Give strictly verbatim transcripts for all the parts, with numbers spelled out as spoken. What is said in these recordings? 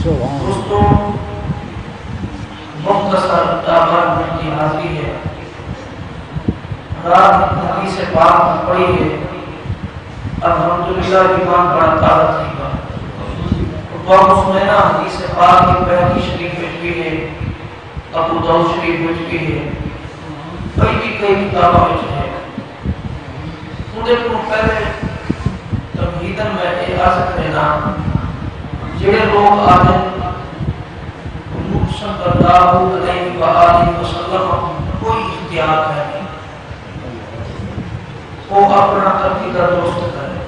دوستو، مختصر ڈاہ بارہ منٹ دی حاضری ہے۔ رات حدیث پاک پڑھی ہے، الحمدللہ، ایمان بڑا تازہ تھی گا۔ اور تہاکوں سنینا حدیث پاک دی بہقی شریف وچ بھی ہے، ابو داؤد شریف وچ بھی ہے، کئی بھی کئی کتاباں وچ ہے۔ اوندے کنوں پہلے تمہیداً میں اے عرض کرینداں، جیڑھے لوک آہدن حضور صلی اللہ علیہ وآلہ وسلم کوں کوئی اختیار کائنی، او اپݨا عقیدہ درست کرن،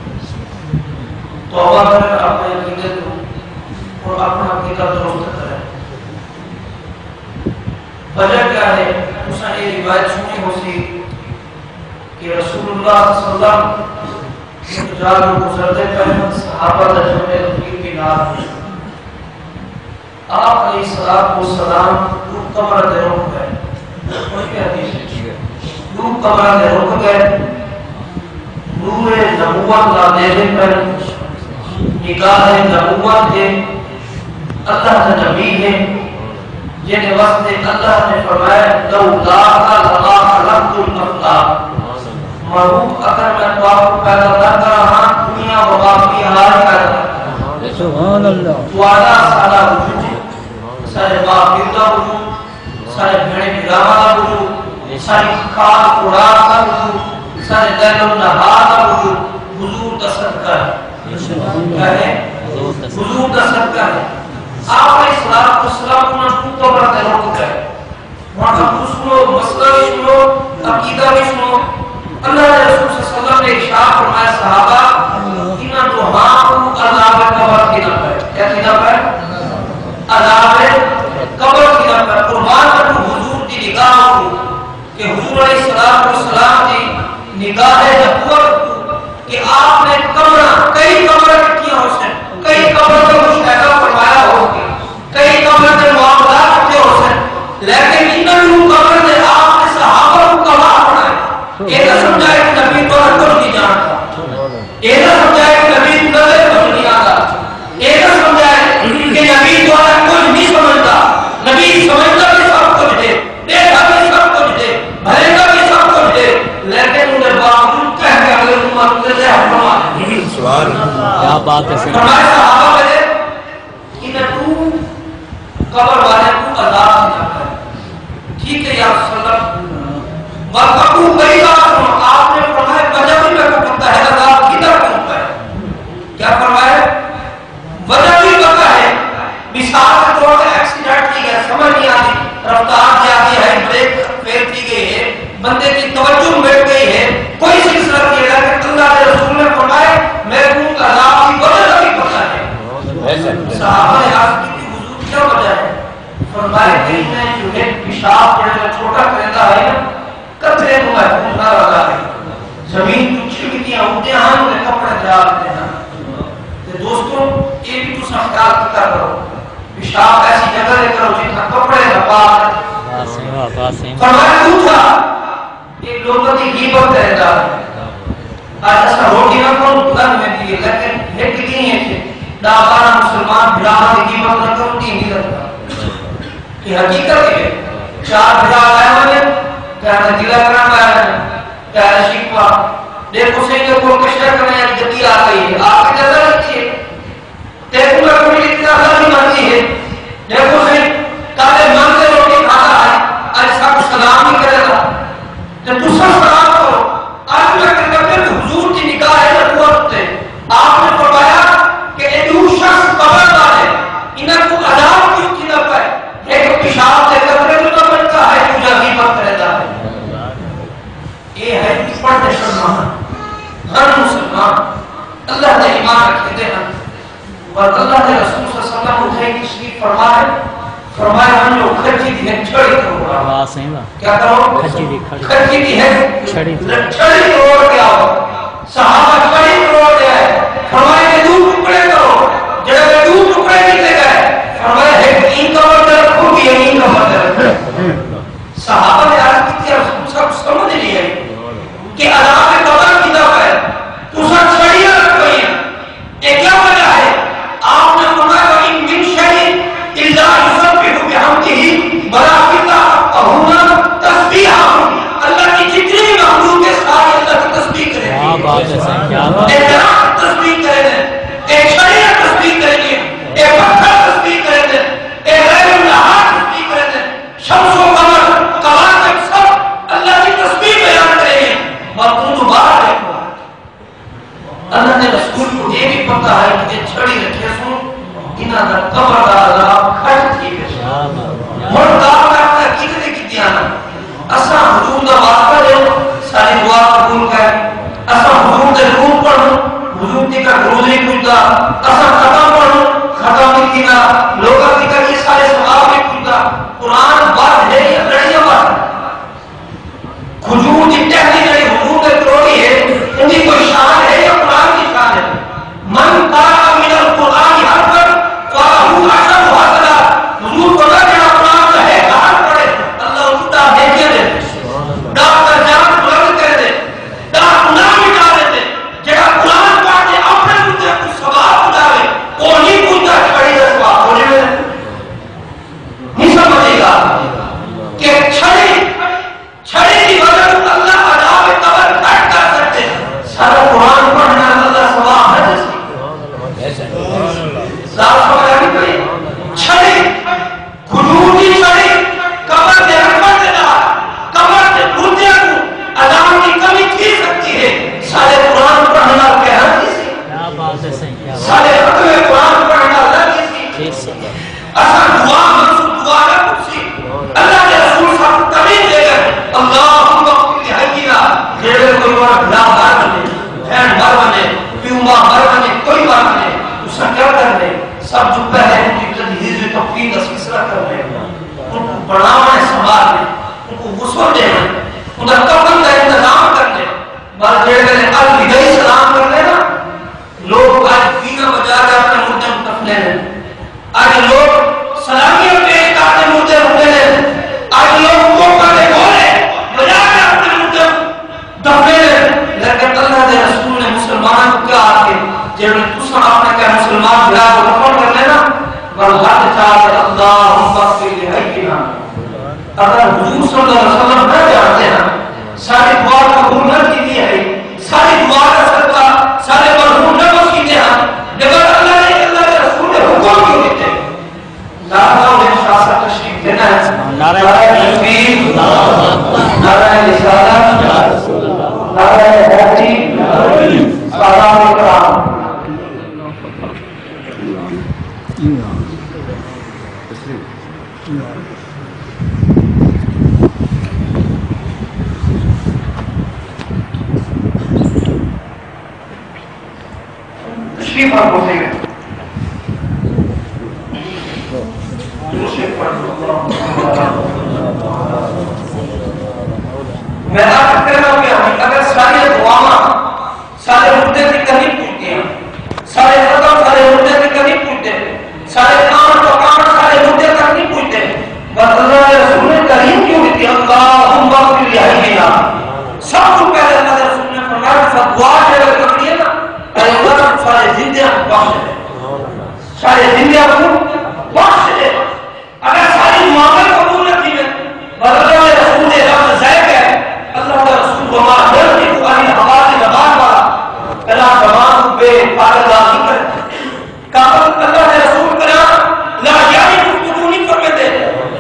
توبہ کرن اپݨے عقیدے توں، اور اپݨا عقیدہ درست کرن۔ وجہ کیا ہے؟ تساں اے روایت سݨی ہوسی کہ رسول اللہ صلی اللہ علیہ وسلم ہک جاہ توں گزردے پئے ہن، صحابہ دا جمع تقریب بھی نال ہئی۔ آپ علیہ الصلوۃ والسلام ݙو قبراں تے رک ڳئے۔ کوئی بھی حدیث نہیں۔ ݙو قبراں تے رک ڳئے۔ نور نبوت لا دے دے پر نگاہ نبوت ہے، اللہ کا نبی ہے، جن واسطے اللہ نے فرمایا، "لولاک لما خلقت الافلاک"، معروف، اگر میں تو آپ کو پیدا نہ کرا ہاں، دنیا و باقی حال پیدا نہ کرا۔ سبحان اللہ۔ تہاݙا ساݙا وجود، ساݙے ماء پیو دا وجود، ساݙے بھیݨیں بھراواں دا وجود، ساݙی خاک خوراک دا وجود، ساݙے لیل و نہار دا وجود حضور دا صدقہ ہے۔ کیا ہے؟ حضور دا صدقہ ہے۔ آپ علیہ الصلوۃ والسلام انہاں کوں قبر تے رک ڳئے۔ ہݨ ابو سݨو، مسئلہ وی سݨو، عقیدہ وی سݨو۔ اللہ دے رسول صلی اللہ علیہ وسلم نے ارشاد فرمایا، صحابہ، انہاں ݙوہاں کوں عذاب قبر تھیندا پئے۔ کیا تھیندا پئے؟ عذاب قبر تھیندا پئے۔ قربان کروں حضور دی نگاہ کوں، کہ حضور علیہ الصلوۃ والسلام دی نگاہ نبوت کوں، کہ آپ نے قبراں، کئی قبراں ݙٹھیاں ہوسن، کئی قبر دا مشاہدہ فرمایا ہوسی، کئی قبر دے معاملات ݙٹھے ہوسن، لیکن انہاں کوں قبر دے آپ دے صحابہ کوں گواہ بݨایا۔ اے نہ سمجھا کہ نبی تہاݙا کجھ نہیں ڄاݨدا۔ اے نہ سمجھا کہ نبی کوں نظر کجھ نہیں آندا۔ اے نہ سمجھا کہ نبی تہاݙا کجھ نہیں سمجھدا۔ نبی سمجھدا بھی سب کجھ ہے، ݙیہدا بھی سب کجھ ہے، بھریندا بھی سب کجھ ہے، لیکن اوندے باوجود کہیں اڳلے امت دے ذہن فرما ݙیندے۔ سبحان اللہ۔ کیا بات ہے سر۔ فرمایا، صحابہ میݙے، انہاں کوں قبر والے کوں عذاب تھیندا پئے۔ ٹھیک ہے یا رسول اللہ۔ بس ابو بڑی بات سنو، آپ نے فرمایا، وجہ بھی میرے کو پتہ ہے، عذاب کدھر کیوں پئے۔ کیا فرمایا؟ وجہ بھی پتہ ہے۔ مثال کے طور پر ایکسیڈنٹ تھی ڳئے، سمجھ نہیں آتی، رفتار زیادہ ہے، بریک فیل تھی ڳئی ہے، بندے دی توجہ مٹ ڳئی ہے، کوئی سلسلہ تھی ڳیا، لیکن اللہ دے رسول نے فرمایا، میرے کو عذاب دی وجہ دا بھی پتہ ہے۔ صحابہ نے عرض کی، حضور، کیا وجہ ہے؟ فرمایا کہ میں جو ہے پیشاب جڑا چھوٹا کریندا ہے نا، قطرے کوں محفوظ نہ رہندا ہے۔ زمین توں چھڑکدیاں اڈدیاں ہن تے کپڑے تے آ ویندے ہن۔ تے دوستو، اے وی تساں خیال کیتا کرو، پیشاب ایسی جگہ تے کرو جتھاں کپڑے نہ پاک ہن۔ واہ سائیں واہ، واہ سائیں واہ۔ فرمایا ݙوجھا، اے لوکاں دی غیبت کریندا ہے۔ اڄ اساں روٹی نہ کھاؤں، لڳ ویندی ہے، لیکن ہک ݙینہہ اچ ݙاہ ٻارہ مسلمان بھراواں دی غیبت نہ کروں، ݙینہہ نہیں لڳدا۔ اے حقیقت ہے۔ چار بھرا آئے ہوئے، کہیں دا گلہ کرݨ آئے ہوئے، کہیں دا شکوہ۔ ݙیکھو سئیں، ݙیکھو کشتہ کرݨ والی گݙی آ ڳئی ہے، آ کے جلدی لڳی ہے۔ تیکوں میں کوئی اتنا اللہ نہیں مانتی ہے۔ ݙیکھو سئیں، کالے من تے روٹی کھادا ہے، اڄ سب سلام نہیں کرے گا۔ تے تساں سلام کرو۔ اڄ میں کہتا کہ حضور دی نگاہ ہے نبوت تے۔ آپ نے فرمایا کہ اے ݙو شخص قبر والے، انہاں کوں عذاب کیوں تھیندا پئے؟ ہک پیشاب دے قطرے کوں نہ بچدا ہے، ݙوجھا غیبت کریندا ہے۔ اے ہے پڑھدے مسلمان، غیر مسلمان، اللہ تے ایمان رکھیندے ہن۔ پر اللہ دے رسول صلی اللہ علیہ وسلم اتھے تشریف فرما ہے، فرمایا، "ونڄو کھجی دی ہک چھڑی توڑو۔" واہ سائیں واہ۔ کیا کرو؟ کھجی دی کھڑی۔ کھجی دی ہک چھڑی توڑو۔ چھڑی توڑ کے آؤ۔ صحابہ چھڑی توڑ کے آئے۔ فرمایا کہ ݙو ٹکڑے کرو۔ جڑے ݙو ٹکڑے کیتے ڳئے، فرمایا، "ہک ایں قبر تے رکھو، ٻئی ایں قبر تے رکھو۔" صحابہ نے عرض کی، "رسول صاحب، سمجھ نہیں آئی کہ عذاب قبر کیتا پئے، تساں چھڑیاں رکھ پئیاں، اے کیا وجہ ہے؟" آپ نے فرمایا، "وَإِن مِّن شَيْءٍ اے درخت تسبیح کریندے، اے چھڑیاں تسبیح کریندیاں، اے پتھر تسبیح کریندے، اے لیل و نہار تسبیح کریندے، شمس و قمر، کواکب سب اللہ دی تسبیح بیان کریندے۔ پر اوں توں باہر ݙیکھو، اللہ دے رسول کوں اے وی پتہ ہے کہ جے چھڑی رکھیسوں، انہاں دا قبر دا عذاب گھٹ تھی ویسی۔ ہݨ دعا کر تاں کتنی کیتیاں ہن۔ اساں حضور دا واسطہ ݙیوں، ساݙی دعا قبول کر۔ اساں حضور دے درود پڑھوں، حضور تیکر درود نہیں پڄدا۔ اساں ختم پڑھوں، ختم نہیں تھیندا۔ لوکاں تیکر اے سارے ثواب نہیں پڄدا۔ قرآن ودھ ہے یا لڑیاں ودھ؟ کھجور دی ٹہنی جیڑھی حضور دے کروڑی ہے، اوندی کوئی شان ہے یا قرآن دی شان ہے؟ من قرأ من القرآن حرفا فلہ عشر حسنات۔ حضور فرمایا، جیڑھا قرآن دا ہک حرف پڑھے، اللہ اونکوں ݙاہ نیکیاں ݙیندے، ݙاہ درجات بلند کریندے، ݙاہ گناہ مٹا ݙیندے۔ جیڑھا قرآن پڑھ کے اپݨے مردے کوں ثواب پڄاوے، او نہیں پڄدا، چھڑی دا ثواب پڄے۔ نہیں سمجھے گا کہ چھڑی چھڑی دی وجہ توں اللہ عذاب قبر گھٹ کر سڳدے۔ سارا قرآن پڑھݨ نال اللہ ثواب نہ ݙیسی۔ ذرا سمجھ آ گئی کوئی؟ چھڑی، کھجور دی چھڑی، قبر دے رکھݨ دے نال قبر دے مردیاں کوں عذاب دی کمی تھی سڳدی ہے۔ سارے قرآن پڑھݨ نال کیا نہ تھیسی؟ کیا بات ہے سائیں، کیا بات۔ سارے ختم قرآن پڑھݨ نال نہ تھیسی۔ ٹھیک سائیں۔ اساں دعا منگسوں، دعا نہ پچھسی۔ اللہ دے رسول ساکوں تعلیم ݙے ڳئے، اللہم اغفر لحینا، جیڑھے ویلے کوئی میݙا بھرا مر ونڄے، بھیݨ مر ونڄے، پیو ماء مر ونڄے، کوئی مر ونڄے، تساں کیا کریندے؟ سب توں پہلے اونکوں تجہیز و تکفین دا سلسلہ کریندے، اونکوں بݨاوݨ سنبھالݨ، اونکوں غسل ݙیوݨ، اوندا کفن دا انتظام کریندے۔ بس جیڑھے ویلے الوداعی سلام کریندے نا، لوک اڄ ویݨاں وڄا کے اپݨے مردیاں کوں دفنیندن۔ اڄ لوک سلامیاں پیش کر کے مردے رکھدے نے۔ اڄ لوک کوکاں دے گولے وڄا کے اپݨے مردے دفنیندن۔ لیکن اللہ دے رسول نے مسلماناں کوں کیا آکھے؟ جیڑھے تساں اپݨے کہیں مسلمان بھرا کوں دفن کریندے نا، ول ہتھ چا کے اللہم اغفر لحینا۔ اگر حضور صلی اللہ علیہ وسلم نہ جاندے ہن، ساݙی دعا قبول نہ تھیندی ہئی، ساݙی دعا دا صدقہ ساݙے مرحوم نہ بخشیندے ہن، تے ول اللہ نے، اللہ دے رسول نے حکم کیوں ݙتے؟ لہذا انہیں شاہ صاحب تشریف گھن آئے۔ نعرہ نعرہ تکبیر، نعرہ رسالت، نعرہ حیدری، سلام کرام۔ تشریف رکھو سید۔ میں عرض کرنا پیا ہوں، اگر ساݙیاں دعاواں ساݙے مردے تیکر نہیں پڄدیاں، ساݙے قدم ساݙے مردے تیکر نہیں پڄدے، ساݙے کان پکاوݨ ساݙے مردے تک نہیں پڄدے، بس اللہ دے رسول نے تعلیم کیوں ݙتی؟ اللہم اغفر لحینا۔ سب توں پہلے اللہ دے رسول نے فرمایا، تساں دعا جیڑھے کرݨی ہے نا، اے اللہ توں ساݙے زندیاں کوں بخش ݙے، ساݙے زندیاں کوں بخش ݙے۔ اگر ساݙی دعاواں قبول نہ تھیون، بس اللہ دے رسول دے لفظ ضائع ہے۔ اللہ دا رسول وما ینطق عن الہویٰ دی زبان والا کلام زبان کوں بے فائدہ نہ کرے۔ کافر اللہ دے رسول کلام لا یعنی گفتگو نہیں فرمیندے،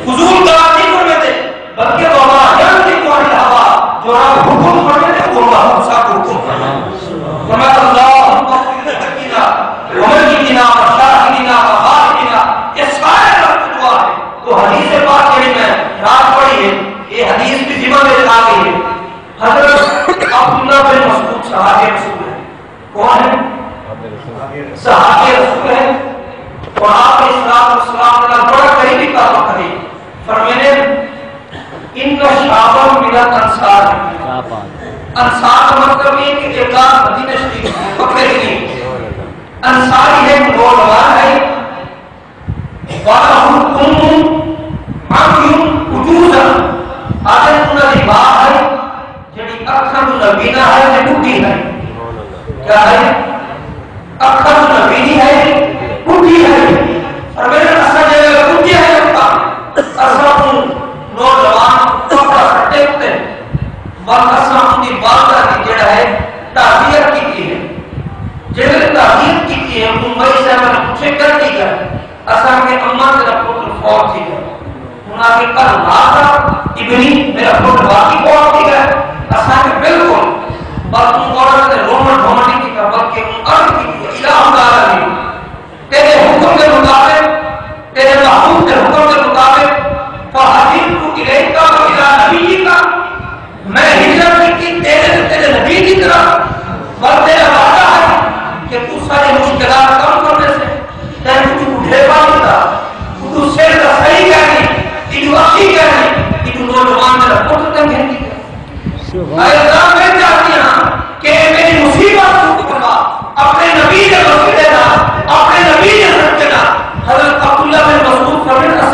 فضول کلام نہیں فرمیندے، بلکہ وما ینطق عن الہویٰ، جو آپ حکم فرمیندے، وہ اللہ ساکوں حکم فرمیندے۔ فرمایا، اللہم اغفر لحینا ومیتنا وشاہدنا وغائبنا، یہ سارے لفظ دعا ہے۔ وہ حدیث پاک جڑی میں رات پڑھی ہے، یہ حدیث بھی ذمہ میں آ گئی ہے۔ حضرت عبداللہ بن مسعود صحابی رسول ہے۔ کون ہے؟ صحابی رسول ہے۔ اور آپ علیہ الصلوۃ والسلام کا بڑا قریبی تعلق ہے۔ فرمانے، ان شابا من الانصار۔ کیا بات ہے۔ انصار کا مطلب یہ کہ ایک آدھ مدینہ شریف پکڑے نہیں۔ انصاری ہے، نوجوان ہے، وَلَهُ أُمٌّ عَمْيٌ عُجُوزٌ، آدھے انہاں دی ماں ہے جڑی اکھاں توں نہ وینا ہے تے ٻڈھی ہے۔ کیا ہے؟ اکھاں توں نہ ویندی ہے، ٻڈھی ہے۔ فرمایا، اساں جیڑھے ٻڈھے ہیں، اساں کوں نوجوان پکا سٹے اتے، ول اساں اوندی والدہ دی جیڑھا ہے تعزیت اساں کے اماں تیرا پتر فوت تھی ڳیا۔ انہاں کے کل لازا ابنی میرا پتر واقعی فوت تھی ڳیا۔ اساں کے بالکل، پر اوں عورت نے رومن بھون نہیں کیتا، بلکہ اوں عرض کی، الہ العالمین، تیرے حکم کے مطابق، تیرے محبوب کے حکم کے مطابق، فَهَجِرْتُ إِلَيْكَ وَإِلَى نَبِيِّكَ، میں ہجرت کیتی تیرے تے تیرے نبی دی طرف، پر تیرا وعدہ ہے کہ تو سارے مشکلات کم کر دے سے، تینوں کچھ بڈھیپا نہیں دا، تو سر دا صحیح کہنی، تیجو اکھی کہنی، تیجو نوجوان میرا پتر تنگ ہے۔ اے اللہ، میں چاہتی ہاں کہ اے میری مصیبت دور فرما، اپنے نبی دے وسیلے نال، اپنے نبی دے صدقے نال۔ حضرت عبداللہ بن مسعود فرماتے ہیں،